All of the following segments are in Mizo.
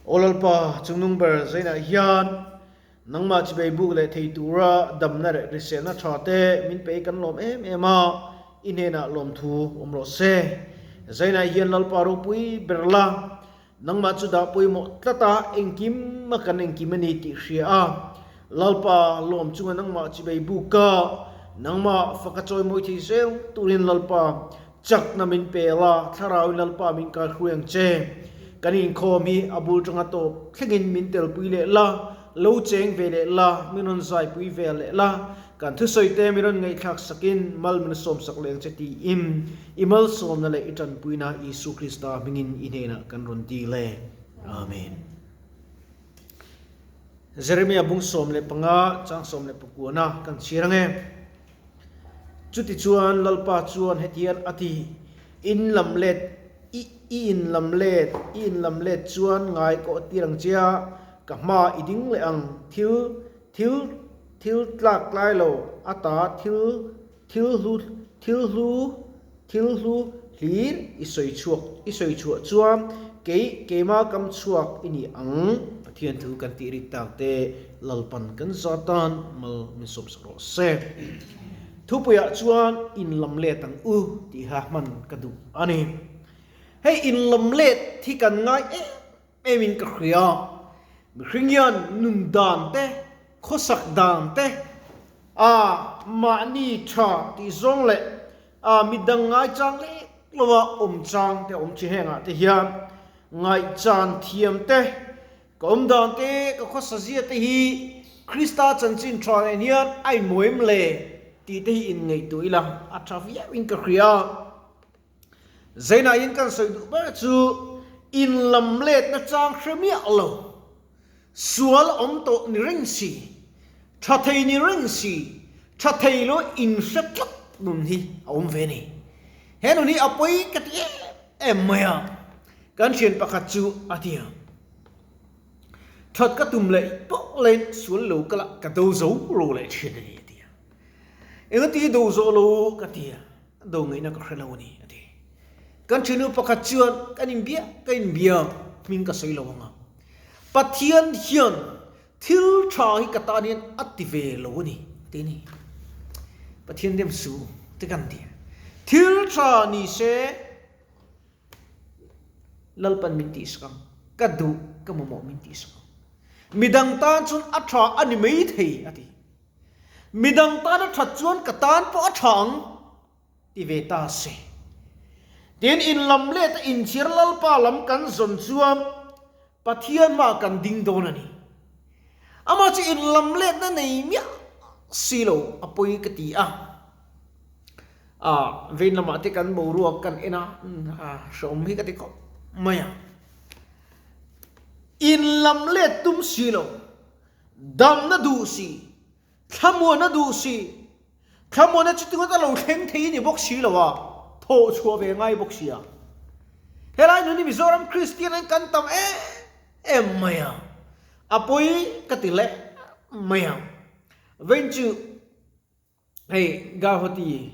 Aw Lalpa, chungnung ber zainah hian nangmah chibei buk leh thei tura damna leh hriselna tha te min pe i kan lawm em em a, i hnenah lawmthu awm rawh se. Zainah hian Lalpa ropui ber la, nangmah chu dah pawimawh tlat a, engkim a kan engkim a ni tih hria a, Lalpa lawm chunga nangmah chibei buk a, nangmah faka chawimawi thei zel turin Lalpa Chakna min pe la, Thlarauin Lalpa min kaihruai ang che. Kan inkhawm hi a bul tanga tawp thlengin min telpui leh la, lo cheng ve leh la, min rawn zaipui ve leh la, kan thusawi te min rawn ngaihthlak sakin mal min sawmsak leh ang che tiin i malsawmna leh i tanpuina Isu Krista hmingin i hnenah kan rawn dil e. Amen. Jeremia bung 15 chang 19 kan chhiar ang e. Chutichuan Lalpa chuan hetian a ti, In lam let, i i in lam let, i in lam let chuan ngai kawh tir ang che a, ka hma i ding leh ang, thil, thil, thil tlak tlai lo, a ta thil, thil hlu, thil hlu, thil hlu hlir i sawi chhuak, i sawi chhuah chuan kei, keima kam chhuak i ni ang. Pathian thu kan tih rik tak te Lalpan kan za tan mal min sawmsak rawh se. Thupuiah chuan in lam let ang u tiha hman ka duh a ni. Hei in lam let hi kan ngai em em in ka hria. Mihring hian nun dan te, khawsak dan te, a mahni tha tih zawng leh a midang ngaichang lek lova awm chang te awm chi hengah te hian ngaihchan thiam te, Ka awm dan te, ka khawsa zia te hi Krista chanchin tha nen hian a inmuaim le tih te hi inngaihtuah ila a tha viau in ka hria. Zainah hian kan sawi duh ber chu inlam letna chang hre miah lo, sual awm tawh ni reng si, tha thei ni reng si, tha thei lo inhre tlat nun hi a awm ve a ni. He nun hi a pawi ka ti em em mai a, kan thian pakhat chu a ti a. That ka tum leh pawh leh sual lo ka lah ka do zo lo leh thin a ni a ti a. Engati do zawh lo ka ti a, do ngaihna ka hre lo a ni a ti. Kan thinu pakhat chuan kan inbia ka inbia hming ka sawi lo ang a, Pathian hian thil tha hi ka tan hian a ti ve lo a ni a ti a ni. Pathian dem su te kan ti a, thil tha ni se, Lalpan min tihsak ang, ka duh, ka mamawh min tihsak ang. Midang tan chuan a tha a ni mai thei, a ti. Midang tan a that chuan ka tan pawh a tha ang, ti ve ta se. Tin, inlam let a inchhir Lalpa lam kan zawn chuan Pathian hmaah kan ding dawn a ni. Amah chu inlam letna nei miah si lo a pawi ka ti a. A vein lamah te kan boruak kan en a, hrehawm hi ka ti khawp mai a. Inlam let tum si lo, damna duh si, thlamuana duh si, Thlamuana chu tingawt a lo thleng thei a ni bawk si lo a, thawh chhuah ve ngai bawk si a. Helai nun hi Mizoram Kristian an kan tam em em mai a, a pawi ka ti leh mai a. Vawiin chu hei Gauhati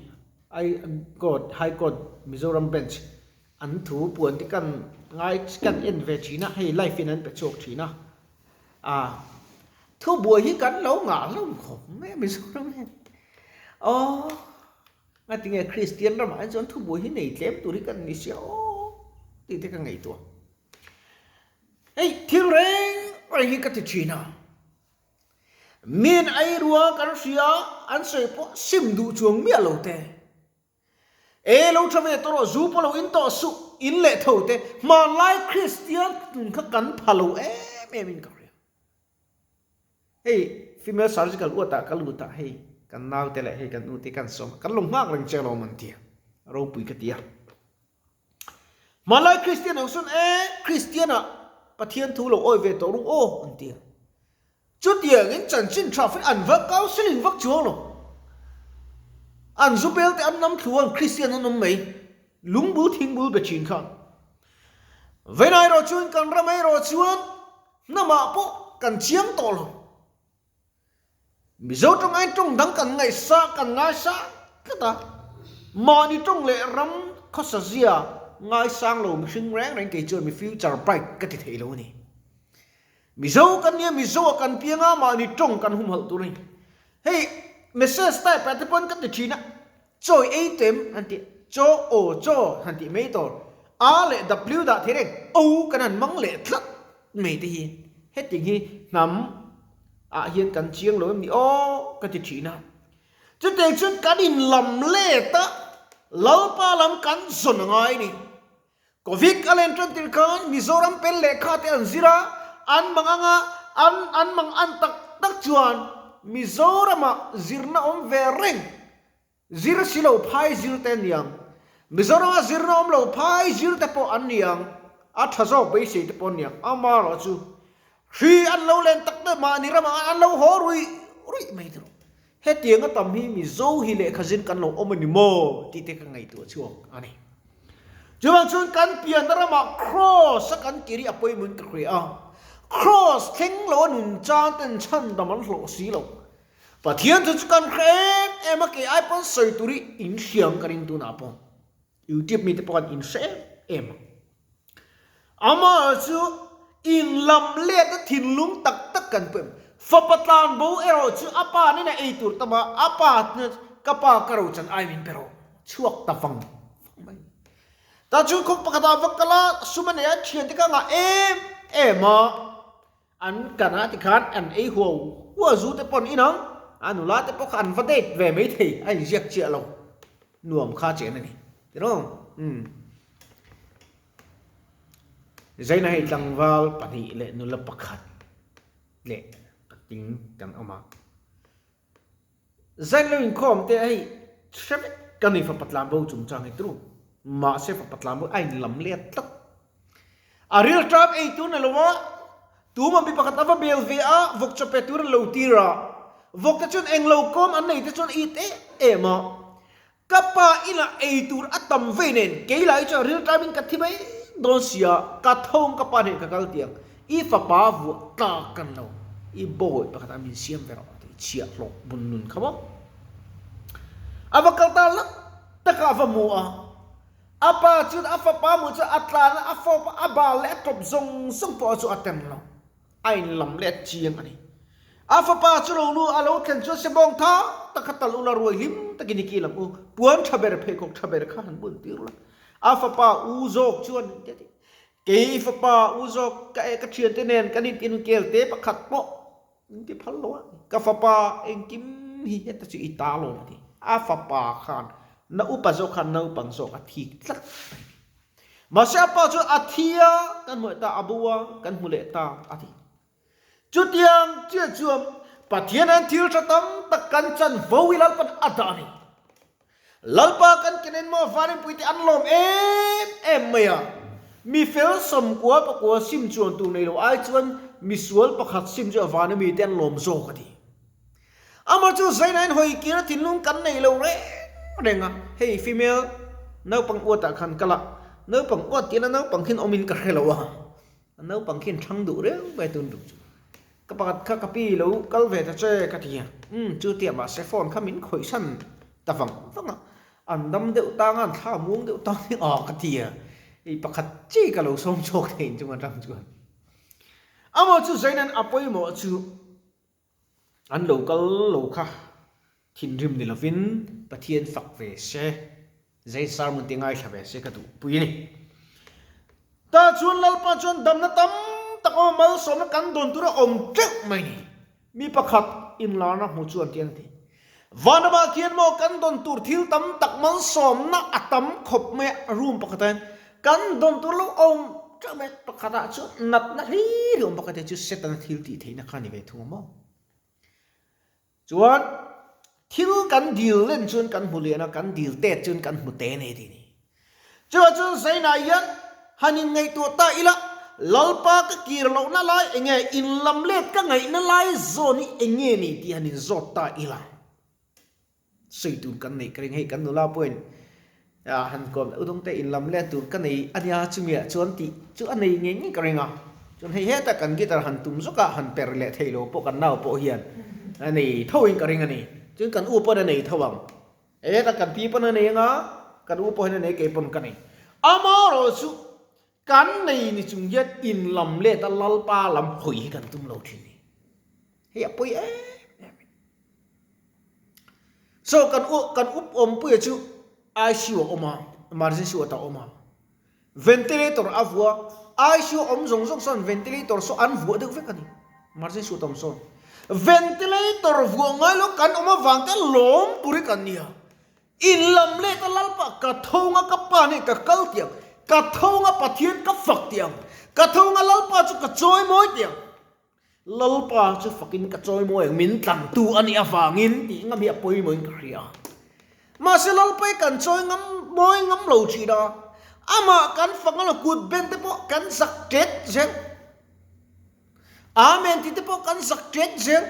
I Court, High Court Mizoram Bench an thu puan te kan ngai kan en ve thin a, hei live in an pe chhuak thin a. A thubuai hi kan lo ngah hlawm khawp mai a Mizoram hian. Aw ngatinge Kristian ramah hian chuan thubuai hi nei tlem tur hi kan ni sia aw tih te ka ngaihtuah. Hei thil reng reng hi ka ti thin a. Min ei rua kan hria an sawi pawh sim duh chuang miah lo te. E lo tha ve tawh rawh, zu pawh lo in tawh suh, in leh tho te, hmanlai Kristian nun kha kan pha lo em em in ka hria. Hei female surgical uat ah ka lut a, hei kan nau te leh hei kan nu te kan sawm a, kan lo nghak reng che alawm an ti a, ropui ka ti a. Hmanlai Kristian ang sawn e Kristian ah Pathian thu lo awi ve tawh ru aw an ti a. Chutiangin chanchin tha fei an va counselling vak chuang lo. An zu bel te an nam thlu an Kristian an awm mai. Lungbul thingbul be thin khan. Vainai erawh chuan kan ram erawh chuan hnamah pawh kan chiang tawh lo. Mizo tawng aiin tawng dang kan ngaihsa kan ngaisa tlat a. Mahni tawng leh ram khawsa zia ngaisang lo mihring reng reng kei chuan mi future bright ka ti thei lo a ni. Mizo kan nia, Mizo ah kan piang a, mahni tawng kan humhalh tur a ni. Hei message type ah te pawn ka ti thin a, chawi ei tem han tih, chaw aw chaw han tih mai tur, A leh W dah thei reng, O kan han mang leh tlat mai te hi, hetiang hi hnam ah hian kan chiang lo em ni aw ka ti thin a. Chutiang chuan kan inlam let a, Lalpa lam kan zawn a ngai a ni. Covid a len tan tir khan Mizoram pel lehkha te an zir a, an mang anga an an mang an tak tak chuan Mizoramah zirna awm ve reng, zir si lo phai zir te an ni ang. Mizorama zirna awm lo phai zir te pawh an ni ang, a tha zawk beisei te pawh an ni ang. Amaherawhchu hri an lo len tak tak mahni ramah an lo haw ruih ruih mai tur. Hetiang a tam hi Mizo hi lehkha zin kan lo awm a ni maw tih te ka ngaihtuah chhuak a ni. Chuvang chuan kan pianna ramah Kraws a kan kir hi a pawimawhin ka hria a. Kraws thleng lo a nun chan ten chhandam an hlawh si lo. Pathian thu chu kan hre em em a, kei ai pawn sawi tur hi in hriang ka ring tunah pawh. Youtube mite pawh an inhre em em a. Amah chu inlam let a thinlung tak tak kan pawh em. Fapa tlan bo erawh chu a pa nena ei tur tam a, a pa ka pa ka ro chan ai min pe rawh chhuak ta vang vang mai. Tah chuan khaw pakhatah va kal a, sum a nei a, thiante kha ngah em em a. An kan a tikhan an ei huau huau zu te pawn inang a nula te pawh kha an va date ve mai thei a inziak chiah lo nuam kha chen a ni tiraw umm Zaina hei tlangval pahnih leh nula pakhat leh patling kan awm a. Zain lo inkhawm te hei hre vek ka ni fapa tlanbo chungchang hi tru mahse fapa tlanbo a inlam let tlat. A rilṭam ei tur ni lo a, tuma mi pakhat a va bel ve a, vawk chaw pe tur an lo tir a, vawk te chuan englo kawm an nei te chuan a it em em a, Ka pa inah ei tur a tam vei nen kei lah hi chuan rilṭamin ka thi mai dawn sia, ka thawng ka pa nen ka kal tiang, i fapa vuah tlak kan lo, i bawi pakhat ah min siam ve rawh tih chhiah hlawk bun nun kha maw. A va kal ta lak tak a, a va mu a, a pa chuan a fapa hmuh chuan a tlan a, a fawp a, a bal leh a tawp zawng zawng pawh chu a tem lo. A inlam leh chiang a ni. A fapa chu lo lu a lo thlen chuan sebawng tha tak kha tal ula ruai hlim takin i kil ang u, puan tha ber pheikhawk tha ber kha han bun tir la. A fapa u zawk chuan engtia ti? Kei fapa u zawk ka eh ka thiante nen kan in inkel te pakhat pawh min ti phal lo a, ka fapa engkim hi heta chu i ta lo a ti. A fapa khan na upa zawk khan naupang zawk a thik tlat mai. Mahse a pa chuan a thi a, kan hmu leh ta, a bo a, kan hmu leh ta a ti. Chutiang chiah chuan Pathian hian thil tha tam tak kan chan vo hi Lalpa'n a dah a ni. Lalpa kan ken en maw Varinpuite an lawm em em mai a. Mi fel sawmkua pakua sim chuan tur nei lo ai chuan misual pakhat sim chu a vana mite an lawm zawk a ti. Amah chu Zainain hawi kir a thinlung kan nei lo reng reng a, hei female naupang uatah khan kal a, naupang uat tihna naupang khian awmin ka hre lo a, a naupang khian thlang duh reng mai tun duh chu. Ka pakhat kha ka pi lo kal ve ta che ka ti a, umm chu tia mahse phone kha min khawih san ta vang vang a, an dam deuh tang a, an thla muang deuh tang hi aw ka ti a, hei pakhat chi ka lo sawm chhuak thei chung atang chuan. Amah chu Zainain a pawimawh chu. An lo kal lo kha thinrim ni lovin Pathian fak ve se, zai sermon te ngaithla ve se ka duh pui a ni. Tah chuan Lalpa chuan damna tam tak awm a, malsawmna kan dawn tur a awm teuh mai ni. Mi pakhat inlarna hmu chuan tiang a ti, Vanramah khian maw kan dawn tur thil tam tak malsawmna a tam khawp mai a, room pakhatah hian kan dawn tur lo awm teuh mai a, pakhatah chuan natna hlir hi awm pakhat hi chu Setana thil tih theihna kha a ni ve thung a maw. Chuan thil kan dil len chuan kan hmu lian a, kan dil tet chuan kan hmu te nei tih a ni. Chuvah chuan Zainah hian han inngaihtuah ta ila, Lalpa ka kir lohna lai eng nge, inlam let ka ngaihna lai zawn hi eng nge ni tih han inzawt ta ila. Sawi tur kan neih ka ring, hei kan nula pawhin han kawm udawng te inlam let tur ka nei a nia chumiah chuan tih chu a nei ngei ngei ka ring a. Chuan hei heta kan guitar han tum zawk a, han per leh thei lo pawh kan nau pawh hian a nei thoin ka ring a ni. Chuan kan u pawn a nei tho ang. Heta kan pi pawn a nei anga, kan u pawhin a nei, kei pawn ka nei. Amaherawhchu. Kan nei ni chung hian in lam let a Lalpa lam hawi hi kan tum lo thin ni. Hei a pawi em em a ni. So kan u kan up awmpuia chu ICU a awm a, emergency ward a awm a. Ventilator a vuah a, ICU awm zawng zawng sawn ventilator saw an vuah deuh vek a ni. Emergency ward awm sawn. Ventilator vuah ngai lo kan awm avang te lawm tur hi kan nia. In lam let a Lalpa ka tho nga ka pa nen ka kal tiang, ka tho nga Pathian ka fak tiang, ka tho nga Lalpa chu ka chawi mawi tiang. Lalpa chu fakin ka chawi mawi ang, min tlantu a nih avangin tih ngam hi a pawimawhin ka hria. Mahse Lalpa hi kan chawi ngam mawi ngam lo thin a, amah kan fak ngam lo, kut ben te pawh kan zak tet zel. Amen tih te pawh kan zak tet zel.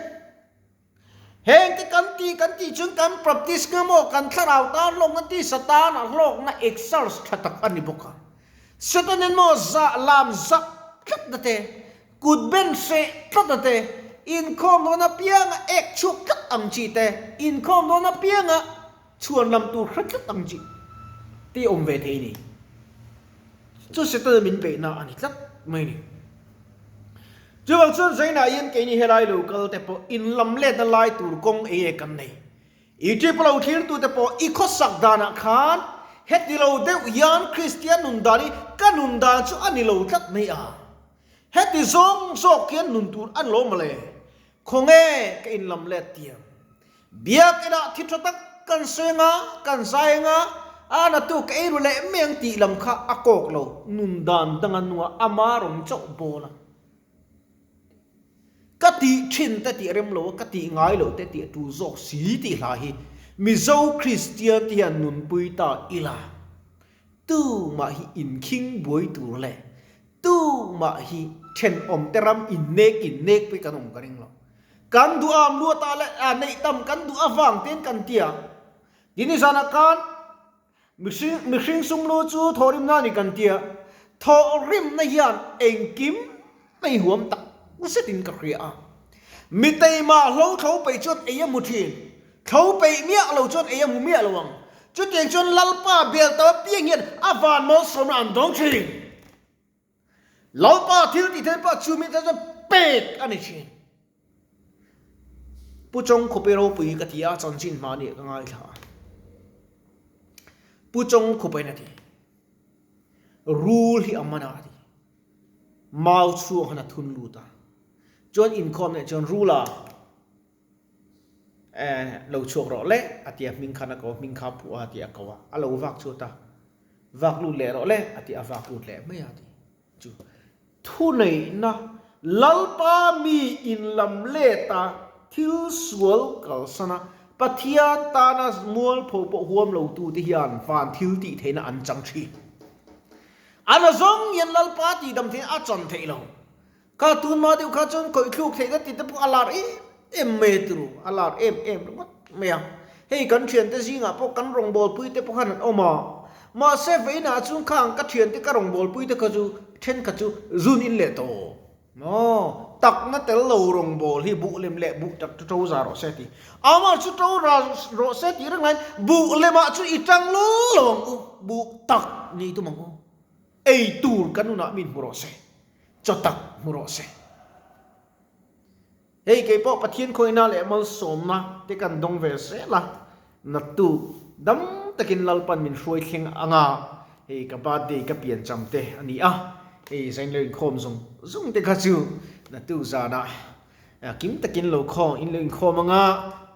Heng te kan tih kan tih chuan kan practice nga maw kan thlarau tan hlawkna tisa tana hlawkna exercise tha tak a ni bawk a. Satanin maw zah lam zak tlatna te, kut ben hreh tlatna te, inkhawm dawn apianga ek chhuak tlat ang chi te, inkhawm dawn apianga chhuan lam tur hre tlat ang chi te awm ve thei a ni. Chu Setana min beihna a ni tlat mai a ni. Chuvang chuan Zainah hian keini helai lo kal te pawh in lam letna lai tur kawng ei e kan nei. I trip lo thlir te pawh i khawsak danah khan heti lo deuh hian Kristian nun dan hi ka nun dan chu a ni lo tlat mai a. Heti zawng zawk hian nun tur a ni lo mawle. Khawnge ka in lam let tiang. Biakinah thi tha tak kan seng a, kan zai ang a, a natu ka ei ru leh mai ang tih lam kha a kawk lo, nun dan danga nunga ama rawn chauh bawl a. Ka tih thin te tih rem lo a, ka tih ngai loh te tih a tul zawk si tih hla hi Mizo Kristian te hian nunpui ta ila. Tumah hi inkhing buai tur leh tumah hi thenawmte ram innek innek pawh hi kan awm ka ring lo. Kan duh am luatah leh a neih tam kan duh avang tein kan ti a. Tin i zanah khan mihring mihring sumlu chu thawhrimna a ni kan ti a. Thawhrimna hian engkim mai huam tak zetin ka hria a. Mi teimah hlo thlo peih chuan ei a hmu thin. Thlo peih miah lo chuan ei a hmu miah lo ang. Chutiang chuan Lalpa bel tam apiang hian a van malsawmna an dawng thin. Lalpa thil tih theih pawh chu mite chuan pek a ni thin. Pu Chawngkhupi ropui ka ti a, chanchin hma nih ka ngaithla a. Pu Chawngkhupain a ti, Rul hi a man a a ti. Mau chhuang han a thun lut a. Chuan inkhawm leh chuan Rula lo chhuak rawh le a ti a, hming khan a ko a, hming kha a phuah a ti a ko a, a lo vak chhuat a, vak lut leh rawh le a ti a, vak lut leh mai a ti. Chu thuneihna Lalpa mi inlam let a, thil sual kalsan a, Pathian tana mualpho pawh huam lo tute hian van thil tih theihna an chang thin. A na zawng hian Lalpa tihdam theihna a chan theih lo. Kha tun hma deuh kha chuan khawih thluk theihna tih te pawh a lar em em mai a turu, a lar em em ringawt mai a. Hei kan thiante zingah pawh kan rawngbawlpui te pawh khan an awm a, mahse vawiinah chuan khang ka thiante ka rawngbawlpui te kha chu thenkhat chu zun in leh tawh maw takna tel lo rawngbâwl hi buh lem leh buh tak chu to za rawh se ti. Amah chu to rawh se tih reng laiin buh lemah chu i tang lul lo ang u, buh tak ni tum ang u. Ei tur kan nunah min hmu rawh se, chaw tak hmu rawh se. Hei kei pawh Pathian khawihna leh malsawmna te kan dawng ve zel a, naktuk dam takin Lalpan min hruai thleng ang a, hei ka birthday ka piancham te a ni a, hei zain lo inkhawm zawng zawng te kha chu naktuk zanah Kim takin lo khawng in lo inkhawm anga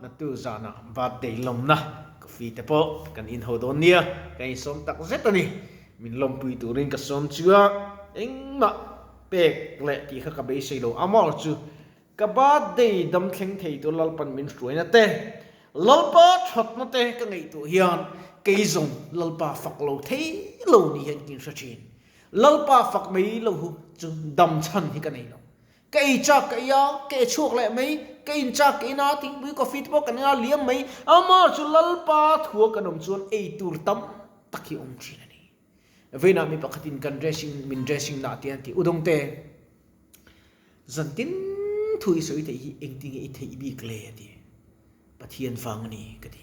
naktuk zanah birthday lawmna coffee te pawh kan inho dawn nia, ka insawm tak zet a ni. Min lawmpui turin ka sawm chu a, engmah pek leh tih kha ka beisei lo amah chu ka birthday dam thleng thei tur Lalpan min hruaina te, Lalpa thatna te ka ngaihtuah hian kei zawng Lalpa fak lo thei lo ni hian ka inhre thin. Lalpa fak mai lo hu chu dam chhan hi ka nei lo. Ka ei chak ka ei a, ka e chhuak leh mai, ka in chak ka in a, thingpui coffee te pawh kan in a liam mai, amah chu Lalpa thua kan awm chuan ei tur tam tak hi awm thin a ni. Vawiinah mi pakhatin kan dressing min dressing nah te an ti, Udawngte, zantin thu i sawi theih hi engtinge i theih bik le a ti. Pathian vang a ni ka ti.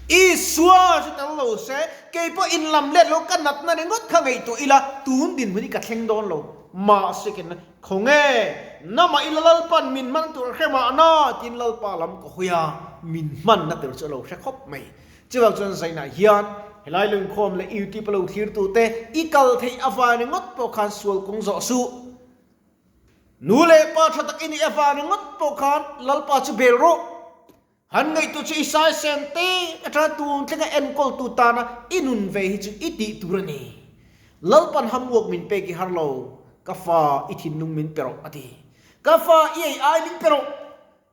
Isua chu tel lo se, kei pawh inlam let lo ka natna ringawt kha ngaihtuah ila, tun dinhmun hi ka thleng dawn lo. Mahse ken khawnge, namah ila Lalpan min hman tur a hre mahna tiin Lalpa lam ka hawi a, min hmanna tur chu a lo hre khawp mai. Chuvang chuan zainah hian helai lo inkhawm leh YouTube a lo thlirtute i kal theih avang ringawt pawh khan sual kawng zawh suh. Nu leh pa tha tak i nih avang ringawt pawh khan Lalpa chu bel rawh. Han ngaihtuah chu i saisen te atanga tun thlenga enkawltu tana i nun ve hi chu i tih tur a ni. Lalpan hamwork min pek i har lo, ka fa i thinlung min pe rawh a ti. Ka fa i ei ai min pe rawh,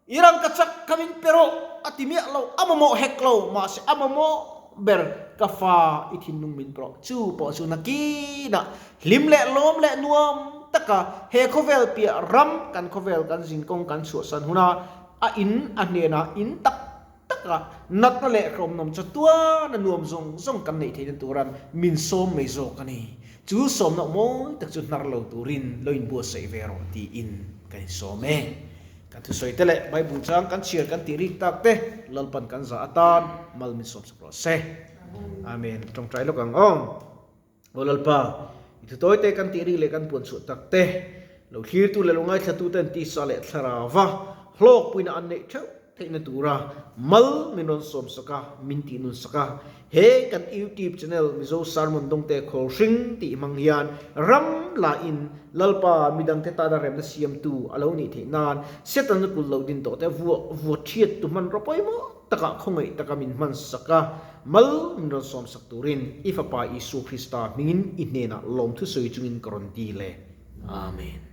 i rangka chak kha min pe rawh a ti miah lo, a mamawh hek lo, mahse a mamawh ber ka fa i thinlung min pe rawh. Chu pawh chu nakinah hlim leh lawm leh nuam taka he khawvel piah ram kan khawvel kan zinkawng kan chhuahsan huna A in a hnenah in tak tak a, natna leh hrehawmnawm chu tuan a nuam zawng zawng kan neih theihna turan min sawm mai zawk a ni. Chu sawmna mawi tak chu hnar lo turin lo inbuatsaih ve rawh tiin kan insawm e. Kan thusawi te leh Bible chang kan chhiar kan tih rik tak te Lalpan kan zah atan mal min sawm sak rawh se. Amen. Tawngtai lawk ang aw. Aw Lalpa, i thutawi te kan tih rik leh kan puan chhuah tak te, lo thlirtu leh lo ngaithlatu ten tisa leh thlarauva hlawkpuina an neih theuh theihna tura mal min rawn sawm sak a, min tih nun sak a. He kan YouTube channel Mizo Sermon Dawngte Khawl Hring tih hmang hian ram lain Lalpa midangte tana remna siamtu a lo nih theih nan Setana kul lo din tawh te vuah vuah thiattu hmanraw pawimawh takah khawngaih taka min hman sak a, mal min rawn sawm sak turin i Fapa Isua Krista hmingin i hnenah lawmthu sawi chungin ka rawn dil e. Amen.